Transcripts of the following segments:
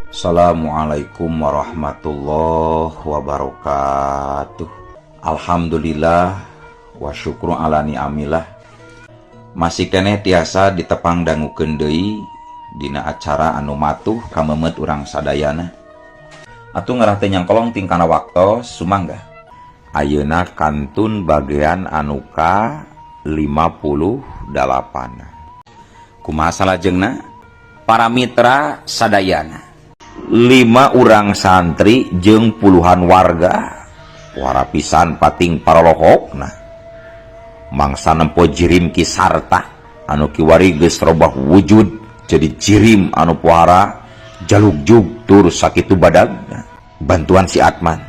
Assalamualaikum warahmatullahi wabarakatuh. Alhamdulillah wa syukru ala ni'amillah. Masih keneh tiasa ditepang dangukeun deui dina acara anu matuh kameumeut urang sadayana. Atuh ngarah teu nyangkolong tingkana waktos sumangga. Ayeuna kantun bagean anu ka 58. Kumaha salajengna? Para mitra sadayana. 5 urang santri jeung puluhan warga wara pisan pating parolohokna mangsa nempo jirim Ki Sarta anu kiwari geus robah wujud jadi jirim anu puara jalugjug tur sakitu badagna. Bantuan si Atman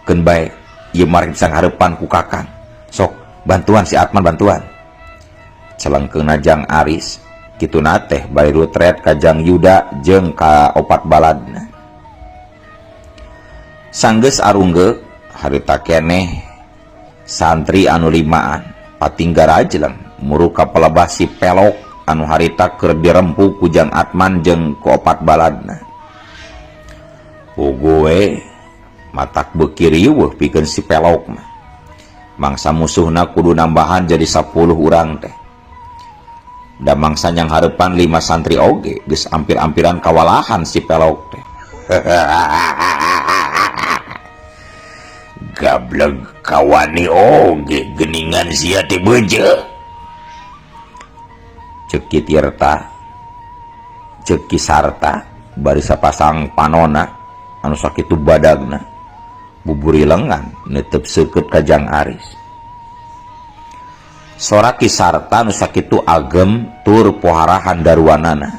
keun bae ieu mah rek disanghareupan ku Kakang, sok bantuan si Atman, bantuan celengkeunna Jang Aris. Kituna teh bari rutret ka Jang Yuda jeung ka opat baladna. Sanggeus arunggeuk harita keneh santri anu limaan pating garajleng muru ka pelebah si Pelok anu harita keur dirempu ku Jang Atman jeung ku opat baladna. Puguh we matak beuki riweuh pikeun si Pelok mah. Mangsa musuhna kudu nambahan jadi 10 urang teh. Da mangsa nyanghareupan 5 santri oge geus ampir-ampiran kawalahan si Pelok teh. Gableg kawani oge geningan sia teh beuje. Ceuk Ki Tirta, ceuk Ki Sarta bari sapasang panona anu sakitu badagna buburi lengan netep seukeut ka Jang Aris. Sora Ki Sarta nu sakitu agem tur poharahan daruanana.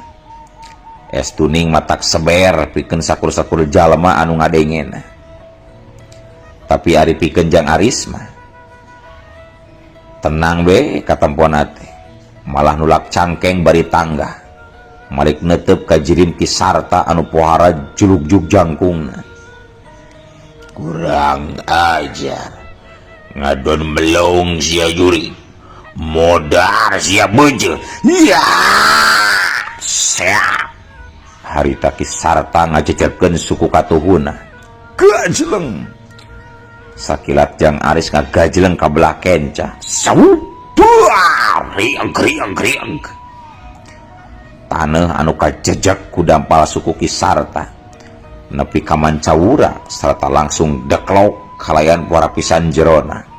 Es tuning matak seber pikeun sakur-sakur jalma anu ngadengena. Tapi ari pikeun Jang Aris mah tenang be katempona teh. Malah nulak cangkeng bari tanggah. Malik netep ka jirim Ki Sarta anu pohara julugjug jangkungna. Kurang ajar. Ngadon melong sia juri. Modar sia beuje. Ya. Seak. Harita Ki Sarta ngajejerkeun suku katuhuna. Gajleng. Sakilat Jang Aris ngagajleng ka belah kenca. Saubuar riang riang riang. Taneuh anu kajejek ku dampal suku Ki Sarta nepi ka mancawura sarta langsung deklok kalayan warapisan jerona.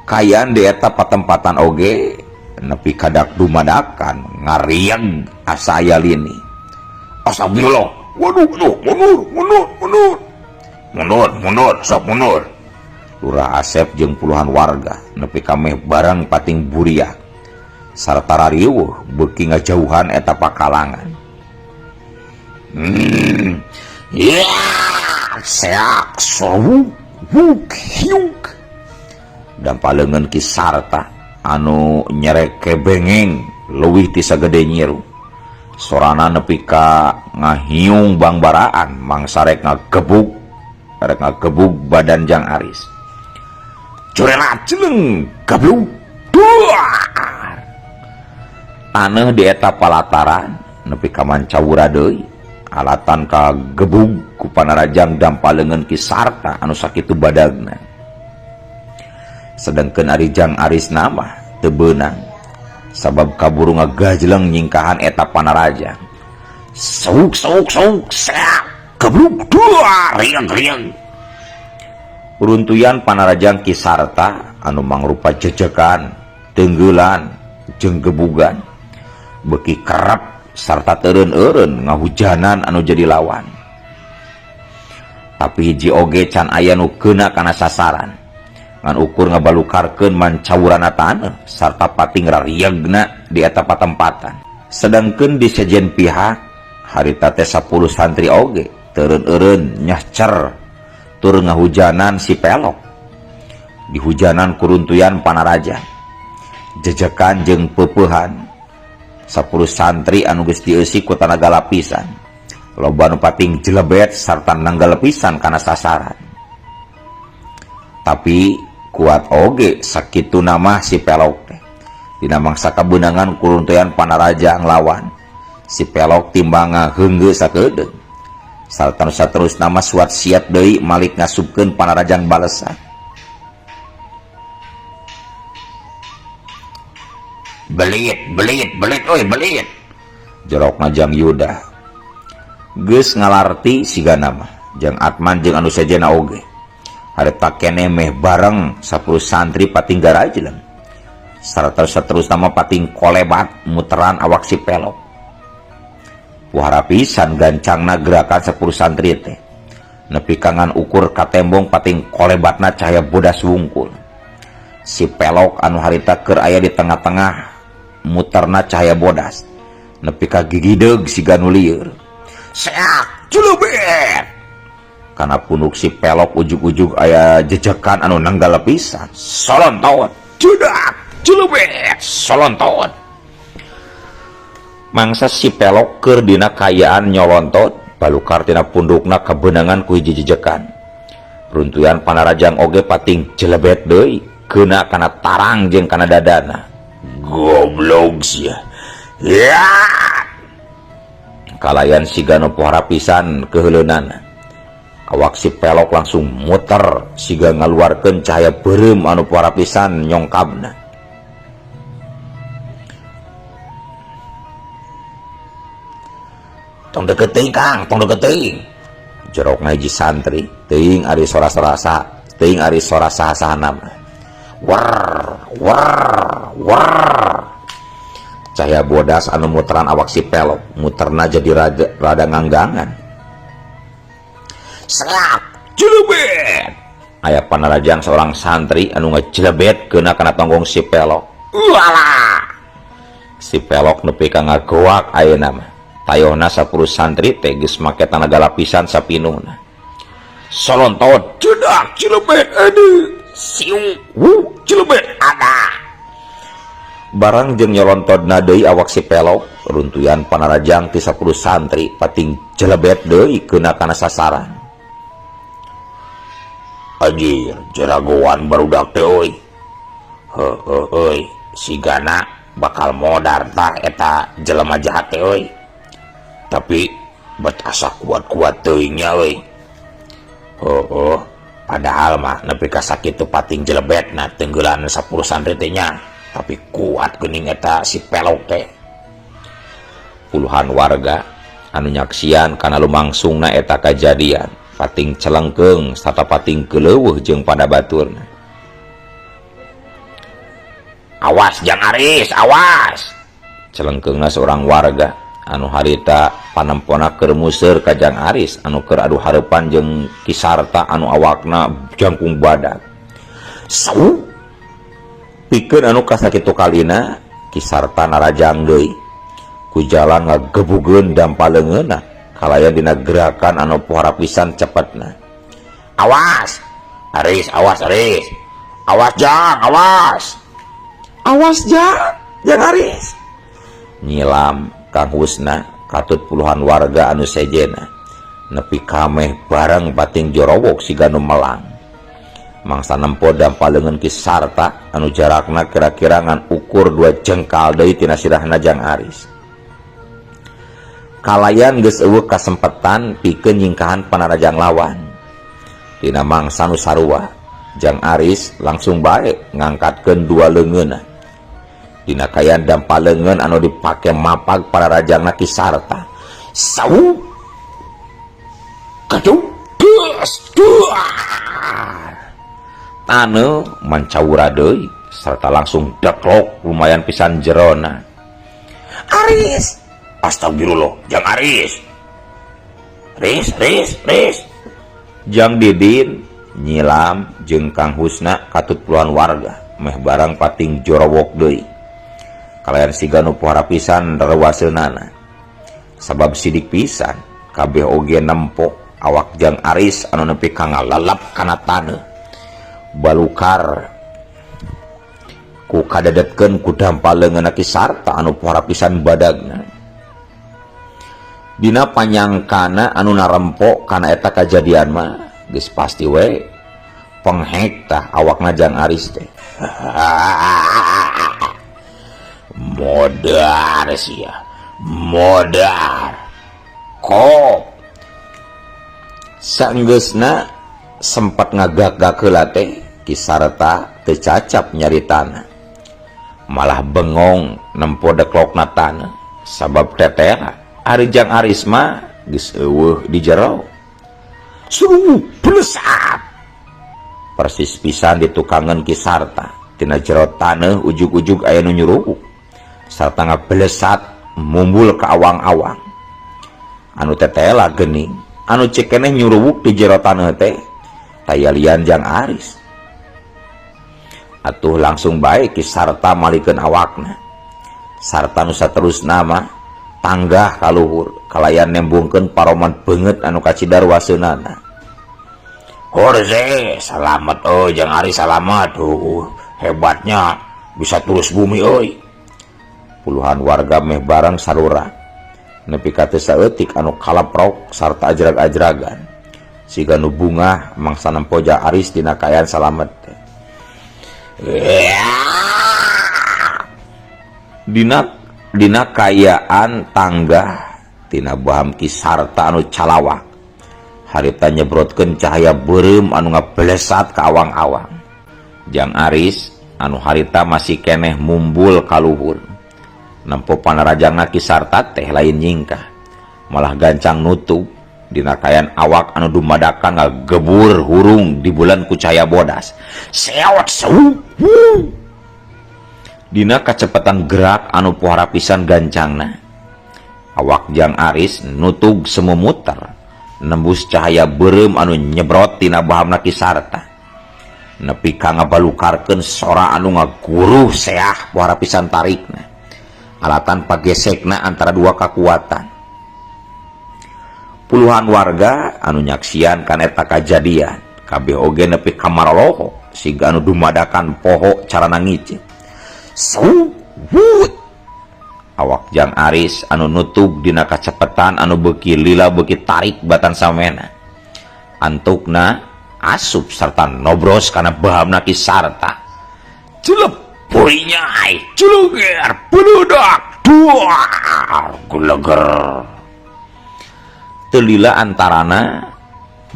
Kayan di eta patempatan oge nepi kadak dumadakan ngariang asa aya lini. Astagfirullah. Waduh, waduh, mundur, mundur, mundur. Mundur, mundur, sok mundur. Lurah Asep jeung puluhan warga nepi ka meh barang pating buriak. Sarta rariweuh beuki ngajauhan eta pakalangan. Ya, seak, sawuk, wuk, hiuk. Dampal leungeun Ki Sarta anu nyereke bengeng leuwih ti sagede nyiru. Sorana nepi ka ngahiung bangbaraan mangsa rek ngagebug, rek ngagebug badan Jang Aris. Curela jeleng gablug duar. Taneuh di eta palataran nepi ka mancawura deui. Alatan kagebug ku panarajang dampal leungeun Ki Sarta anu sakitu badagna. Sedengkeun ari Jang Aris nama teu beunang sabab kaburu ngagajleng nyingkahan eta panarajang. Sauk sauk sauk seak geblug duar riang riang. Runtuyan panarajang Ki Sarta anu mangrupa jejekan, tenggelan, jeung gebugan beuki kerep sarta teureun-eureun ngahujanan anu jadi lawan. Tapi hiji oge can aya nu keuna kana sasaran. Ngan ukur ngabalukarkeun mancawurana taneuh sarta pating rariegna di eta patempatan. Sedangkeun di sejen pihak harita teh 10 santri oge teureun-eureun nyahcer tur ngahujanan si Pelok. Dihujanan kuruntuyan panaraja. Jejekan jeung peupehan 10 santri anu geus dieusi ku tanaga lapisan. Loba nu pating jelebet sarta nanggal pisan kana sasaran. Tapi kuat oge sakitu nama si Pelok teh. Dina mangsa kabeunangan kuruntuyan panaraja nglawan. Si Pelok timbang ngaheunggeus sakedeung. Sarta nu saterusna mah suat siap deui malik ngasupkeun panarajang balesan. Belit, belit, belit euy, belit. Jorokna Jang Yuda. Geus ngalarti sigana mah Jang Atman jeung anu sejenna oge. Harita keneh meh bareng 10 santri pating garajleng. Sarta saterusna mah pating kolebat muteran awak si pelok. Pohara pisan gancangna gerakan 10 santri teh. Nepi ka ngan ukur katembong pating kolebatna cahaya bodas wungkul. Si pelok anu harita keur aya di tengah-tengah muterna cahaya bodas. Nepi ka gigideug siga nu lieur. Seak culubet. Kana punuk si pelok ujug-ujug aya jejekan anu nanggal pisan. Solontot, judak, culubet, solontot. Mangsa si pelok keur dina kayaan nyolontot, balukar tina pundukna kabeunangan ku hiji jejekan. Runtuyan panarajang oge pating jelebet deui, keuna kana tarang jeung kana dadana. Goblok sia. Ya! Kalayan siga nu pohara pisan keuheuleunana. Awak si pelok langsung muter siga ngaluarkeun cahaya beureum anu pohara pisan nyongkabna. Tong deket teuing Kang, tong deket teuing. Jorokna hiji santri, teuing ari sora-sora teuing ari sora saha-sahana mah. Wer, wer, wer. Cahaya bodas anu muteran awak si pelok, muterna jadi rada nganggangan. Serap, jelebet. Aya panarajang seorang santri anu ngejelebet keuna kana tonggong si pelok. Ualah. Si pelok nepi ka ngagoak ayeuna mah. Tayohna 10 santri teh geus make tanaga lapisan sapinuhna. Solontot, jedak, jelebet, aduh. Siu, wu, jelebet, ada. Barang jeung nyolontodna deui awak si pelok, runtuyan panarajang ti 10 santri pating jelebet deui keuna kana sasaran. Anjir, jeragoan barudak teh euy. Heueuh euy, sigana bakal modar tah eta jelema jahat teh euy. Tapi bet asa kuat-kuat teuing nya euy. Heueuh, padahal mah nepi ka sakitu pating jelebetna tenggelan 10 santri teh nya. Tapi kuat geuning eta si pelok teh. Puluhan warga anu nyaksian kana lumangsungna eta kajadian, pating celengkeung sarta pating keuleuweuh jeung pada baturna. Awas Jang Aris, awas. Celengkeungna seorang warga anu harita panempona keur museur ka Jang Aris anu keur adu hareupan jeung Kisarta anu awakna jangkung badag. Sau pikeun anu kasakitu kalina Kisarta narajang deui ku jalan ngagebugeun dampa leungeunna kalayan dina gerakan anu pohara pisan cepetna. Awas Aris, awas Aris, awas Jang, awas, awas Jang, Jang Aris. Nyilam Kang Husna katut puluhan warga anu sejena nepi kameh bareng pating jorowok siga nu melang. Mangsa nempo dampa leungeun Kisarta anu jarakna kira-kira ngan ukur 2 jengkal deui tina sirahna Jang Aris. Kalayan geus eueuh kasempetan pikeun nyingkahan panarajang lawan. Dina mangsa nu sarua, Jang Aris langsung bae ngangkatkeun 2 leungeunna. Dina kayan dampa leungeun anu dipake mapag panarajangna Kisarta. Sau kaduh geus duar. Taneuh mancaura deui sarta langsung deklok lumayan pisan jerona. Aris, astagfirullah, Jang Aris. Ris, Ris, Ris. Jang Didin nyilam jeung Kang Husna katut puluhan warga meh barang pating jorowok deui. Kalayan siga nu pohara pisan rewaseunana. Sabab sidik pisan kabeh oge nempo awak Jang Aris anu nepi ka ngalalap kana taneuh. Balukar ku kadadetkeun ku dampa leungeunna Kisarta anu pohara pisan badagna. Dina panyangkana anu narempo kana eta kajadian mah geus pasti we penghek tah awakna Jang Aris teh. Modar sia, modar. Kop. Saenggeusna sempat ngagak-gak heula teh Ki Sarta teu cacap nyaritana. Malah bengong nempo deklokna taneuh sabab tetera ari Jang Aris mah geus eueuh di jero. Suruh pelesat. Persis pisan ditukangan Ki Sarta tina jero taneuh ujug-ujug aya nu nyuruwuk sarta ngabelesat mumbul ka awang-awang. Anu tetela geuning anu cekeneh nyuruwuk di jero taneuh teh taya lian Jang Aris. Atuh langsung bae Ki Sarta malikeun awakna sarta nu saterusna mah tanggah kaluhur kalayan nembungkeun paroman beungeut anu kacidar waseunana. Horse salamet euy Jang Aris salamet. Hebatnya bisa terus bumi euy. Puluhan warga meh bareng sarura nepi ka teu saeutik anu kalaprok sarta ajrag-ajragan siga nu bungah mangsa nempo Jang Aris dina kaayaan salamet teh. Dina kaayaan tanggah tina baham Ki Sarta anu calawak harita nyebrotkeun cahaya beureum anu ngabelesat ka awang-awang. Jang Aris anu harita masih keneh mumbul kaluhur nempo panarajangna Ki Sarta teh lain nyingkah malah gancang nutup dina kaayaan awak anu dumadakan ngagebur hurung di bulan ku cahaya bodas. Seot seu. Dina kacepetan gerak anu pohara pisan gancangna awak Jang Aris nutug semumuter nembus cahaya beureum anu nyebrot tina bahamna Ki Sarta nepi ka ngabalukarkeun sora anu ngaguruh seah pohara pisan tarikna alatan pagesekna antara dua kakuatan. Puluhan warga anu nyaksian kana eta kajadian kabeh oge nepi ka maraloho siga anu dumadakan poho carana ngiceup. Suwut awak Jang Aris anu nutug dina kacepetan anu beuki lila beuki tarik batan samena antukna asup serta nobros kana bahamna Ki Sarta. Celep purinyai culuger buludak duar guleger. Teu lila antarana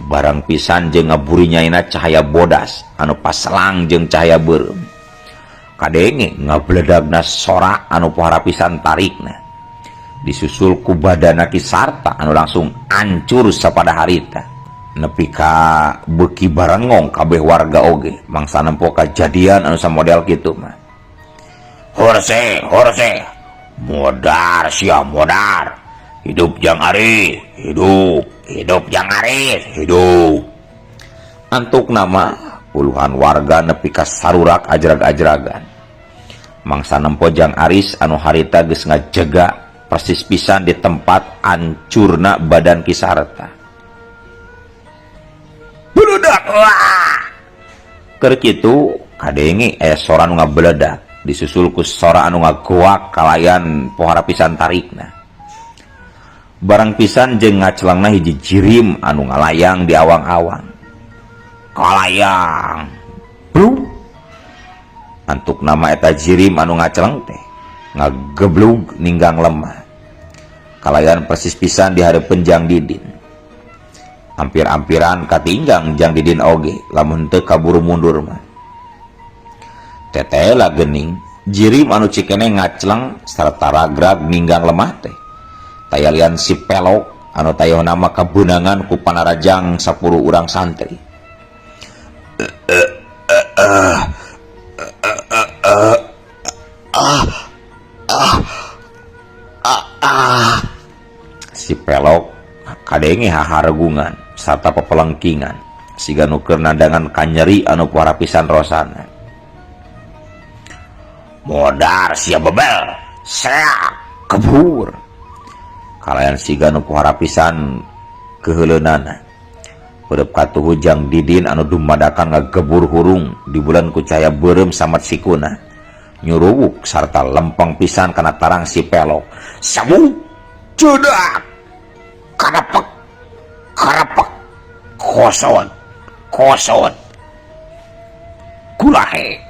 barang pisan jeung ngaburinyaina cahaya bodas anu paselang jeung cahaya beureum. Kadenge ngabledagna sora anu pohara pisan tarikna disusul ku badana Ki Sarta anu langsung ancur sapada harita nepi ka beuki barengong kabeh warga oge mangsa nempo kajadian anu samodel kitu mah. Horse horse modar sia modar. Hidup Jang Aris, hidup, hidup Jang Aris, hidup. Antuk nama puluhan warga nepi ka sarurak ajrag-ajragan. Mangsa nempo Jang Aris anu harita geus ngajega persis pisan di tempat ancurna badan Ki Sarta. Beledak! Wah! Keur kitu kadenge aya sora anu ngabeledak disusul ku sora anu ngagoak kalayan pohara pisan tarikna. Barang pisan jeung ngacelangna hiji jirim anu ngalayang di awang-awang. Kalayang. Bluk. Antuk nama eta jirim anu ngaceleng teh ngageblug ninggang lemah. Kalayan persis pisan di hareupeun Jang Didin. Ampir-ampiran katinggang Jang Didin oge lamun teu kaburu mundur mah. Tetela geuning jirim anu cikene ngaceleng sarta ragrag ninggang lemah teh. Taya lian si pelok anu tayoh nama kabeunangan ku panarajang 10 urang santri. Si pelok kadenge haharegungan sarta pepelengkingan siga nu keur nandangan kanyeri anu pohara pisan rosana. Modar sia bebel, seak kebur. Kalayan siga nu pohara pisan keheuleunana. Peureub katuhu Jang Didin anu dumadakan ngagebur hurung di bulan ku cahaya beureum samat sikuna. Nyuruwuk sarta lempeng pisan kana tarang si pelok. Sabu cedak karepek karepek kosot kosot kulahe.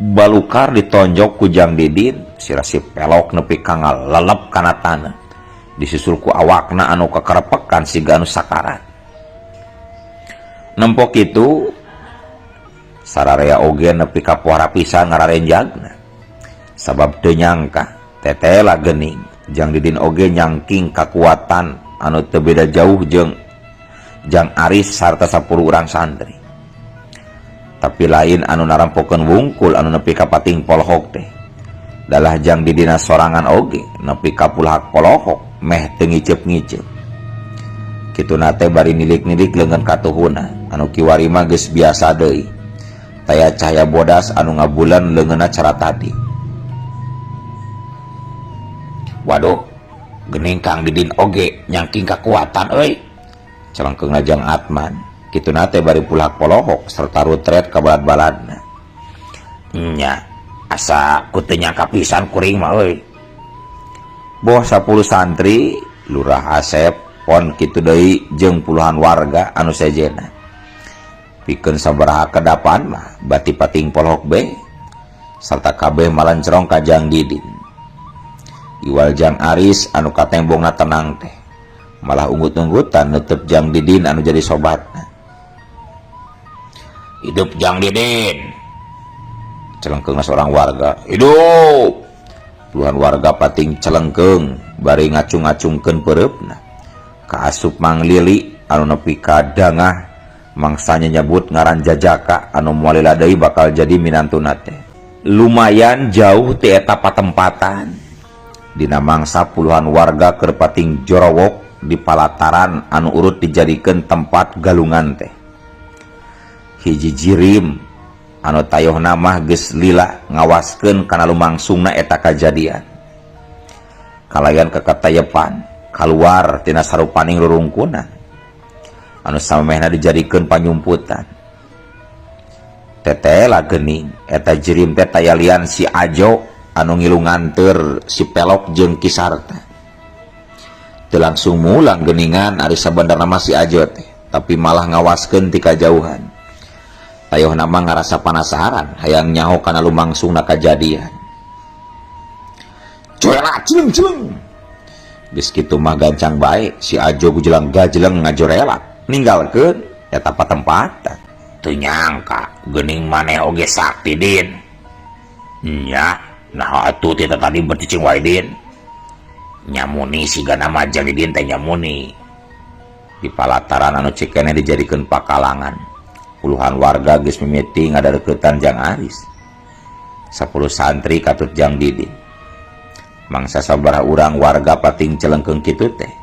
Balukar ditonjok ku Jang Didin sirah si pelok nepi ka ngalelep kana tanah. Disusul ku awakna anu kakerepekan siga anu sakarat. Nempo kitu sararea oge nepi ka puara pisan ngararenjagna. Sabab teu nyangka tetela geuning Jang Didin oge nyangking kakuatan anu teu beda jauh jeung Jang Aris sarta 10 urang santri. Tapi lain anu narampokeun wungkul anu nepi ka pating polohok teh. Dalah Jang Didina sorangan oge nepi ka pulhak polohok meh teu ngiceup-ngiceup. Kituna teh bari nilik-nilik leungeun katuhuna anu kiwari mah geus biasa deui. Taya cahaya bodas anu ngabulan leungeunna cara tadi. Waduh, geuning Kang Didin oge nyangking kakuatan euy. Celengkeungna Jang Atman. Kituna teh bari pulhak polohok serta rutret ka balad-baladna. Nya, asa ku teu nyangka pisan kuring mah euy. Boh 10 santri, Lurah Asep, pon kitu deui jeung puluhan warga anu sejena. Pikeun sabaraha kedapan mah bati pating polohok be sarta kabeh malencerong ka Jang Didin. Iwal Jang Aris anu katembongna tenang teh malah unggut-unggutan nutup Jang Didin anu jadi sobatna. Hidup Jang Didin, celengkeungna seorang warga. Hidup. Puluhan warga pating celengkeung bari ngacung-ngacungkeun peureupna. Kaasup Mang Lili anu nepi ka dangah mangsanya nyebut ngaran jajaka anu moal lila deui bakal jadi minantuna teh. Lumayan jauh ti eta patempatan. Dina mangsa puluhan warga keur pating jorowok di palataran anu urut dijadikeun tempat galungan teh. Hiji jirim anu tayohna mah geus lila ngawaskeun kana lumangsungna eta kajadian. Kalayan kekatayepan kaluar tina sarupaning rurungkunan anu samemehna dijadikeun panyumputan. Tetela geuning eta jirim teh tayalian si Ajo anu ngilu nganteur si Pelok jeung Ki Sarta. Teu langsung mulang geuningan ari sabenerna mah si Ajo teh, tapi malah ngawaskeun ti kajauhan. Tayohna mah ngarasa panasaran hayang nyaho kana lumangsungna kajadian. Cuela cileng-cileng. Geus kitu mah gancang bae si Ajo gujelang gajeleng ngajorelak ninggalkeun eta patempatan. Teu nyangka geuning maneh oge sakti Din. Nya, nah atuh teh tadi bercicing wae Din. Nyamuni siga nama Jang Didin teh nyamuni. Di palataran anu cikene dijadikeun pakalangan. Puluhan warga geus mimiti ngadareukeutan Jang Aris. 10 santri katut Jang Didin. Mangsa sabaraha urang warga pating celengkeung kitu teh.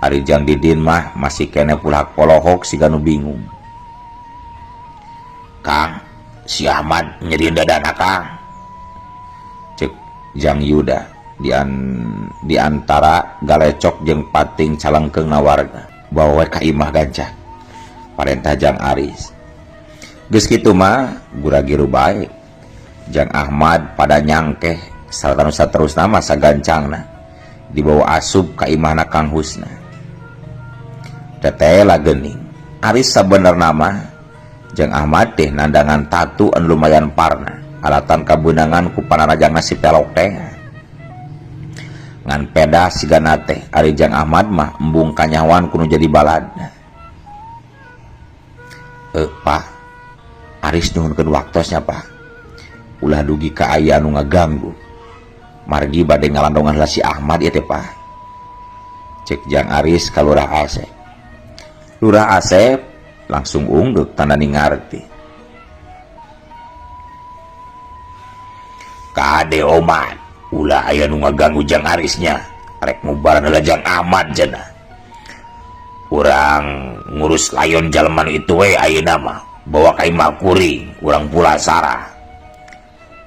Ari Jang Didin mah masih kene pulhak polohok siga nu bingung. Kang, si Ahmad nyeri dadana Kang. Cek Jang Yuda di antara galecok jeung pating calengkeungna warga. Bawa we ka imah gancang. Parentah Jang Aris. Geus kitu mah gura-giru bae. Jang Ahmad pada nyangkeh sarta nu saterusna mah sagancangna dibawa asup ka imahna Kang Husna. Tetela geuning. Aris sabenerna mah Jang Ahmad teh nandangan tatu anu lumayan parna alatan kabeunangan ku panarajangna si Pelok teh. Ngan pedah sigana teh ari Jang Ahmad mah embung kanyahoan kudu jadi baladna. Pak, Aris nyuhunkeun waktosnya Pak. Ulah dugi ka aya anu ngaganggu. Margi bade ngalandongan lah si Ahmad ieu teh Pak. Cek Jang Aris ka Lurah Asep. Lurah Asep langsung unggeuk tanda ngarti. Kade omat, ulah aya nu ngaganggu Jang Arisnya. Rek mubaran heula Jang Ahmad cenah. Urang ngurus layon jalman itu we ayeuna mah. Bawa ka imah kuring, urang pulasara.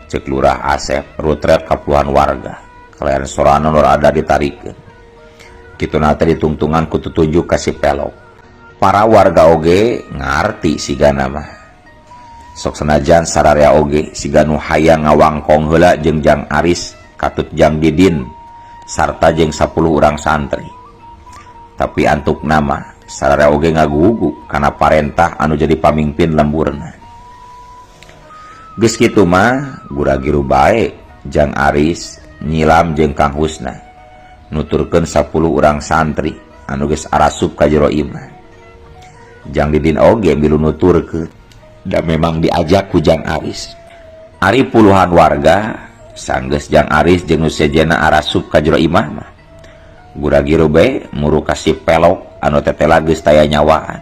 Cek Lurah Asep rutret ka puluhan warga. Kalayan sorana nu rada ditarikeun. Kituna teh ditungtungan ku tutunjuk ka si Pelok. Para warga oge ngarti sigana mah. Sok senajan sararea oge siga nu hayang ngawangkong heula jeung Jang Aris katut Jang Didin sarta jeung 10 urang santri. Tapi antuk nama sararea oge ngagugu kana parentah anu jadi pamimpin lemburna. Geus kitu mah gura-giru bae Jang Aris nyilam jeung Kang Husna nuturkeun 10 urang santri anu geus arasup ka jero imah. Jang Didin oge milu nuturkeun da memang diajak ku Jang Aris. Ari puluhan warga sanggeus Jang Aris jeung nu sejenna arasup ka jero imah mah. Gura-giru bae muru ka si Pelok anu tetela geus taya nyawaan.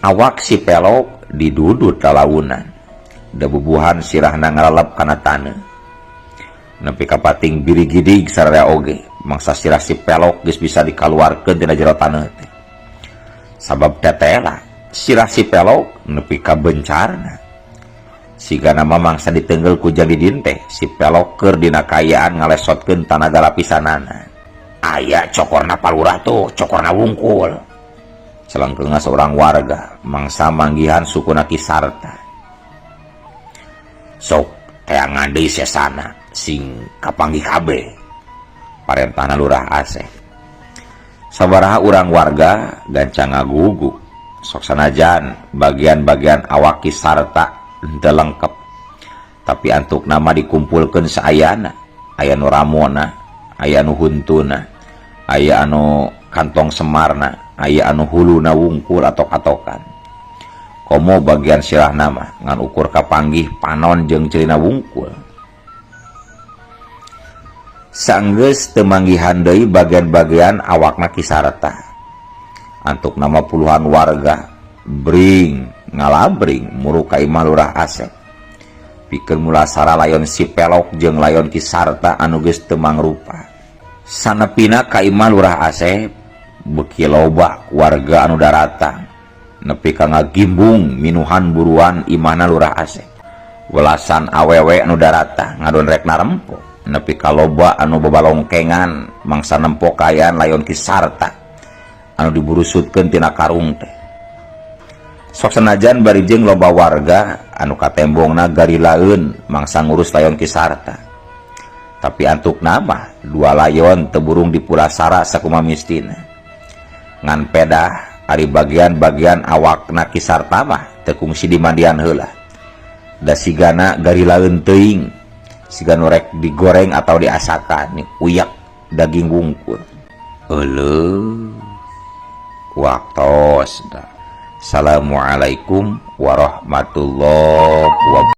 Awak si Pelok didudut lalaunan. Da bubuhan sirahna ngalalep kana taneuh. Nepi ka pating birigidig sararea oge mangsa sirah si Pelok geus bisa dikaluarkeun tina jero taneuh teh. Sabab tetela sirah si Pelok nepi ka bencarna. Sigana mah mangsa ditenggel ku Jang Didin teh si Pelok keur dina kaayaan ngalesotkeun tanaga lapisanana. Aya cokorna palurah tuh, cokorna wungkul. Celengkeunga seorang warga mangsa manggihan sukuna Ki Sarta. Sok teangan deui sesana sing kapanggih kabeh. Parentahna Lurah Asep. Sabaraha urang warga gancang ngaguguk. Sok sanajan bagian-bagian awak Ki Sarta henteu lengkep. Tapi antuk nama dikumpulkeun saayana. Aya nu ramona, aya nu huntuna, aya anu kantong semarna, aya anu huluna wungkul atok-atokan. Komo bagian sirahna mah ngan ukur kapanggih panon jeung ceulina wungkul. Sanggeus teu manggihan deui bagian-bagian awakna Ki Sarta. Antuk nama puluhan warga bring ngalabring muru ka imah Lurah Asep. Pikeun mulasara layon si Pelok jeung layon Ki Sarta anu geus teu mangrupa. Sanepina ka imah Lurah Asep beuki loba warga anu daratang. Nepi ka ngagimbung minuhan buruan imahna Lurah Asep. Welasan awewe anu daratang ngadon rek narempo. Nepi ka loba anu babalongkengan mangsa nempo kaayaan layon Ki Sarta anu diburusutkeun tina karung teh. Sok sanajan bari jeung loba warga anu katembongna garilaeun mangsa ngurus layon Ki Sarta. Tapi antuk nama dua layon teu burung dipulasara sakumaha mistina. Ngan pedah ari bagian-bagian awakna Ki Sarta mah teu kungsi dimandian heula. Da sigana garilaeun teuing, siga nu rek digoreng atau diasakan nih uyak daging wungkul. Euleuh. Waktos. Assalamualaikum warahmatullahi wabarakatuh.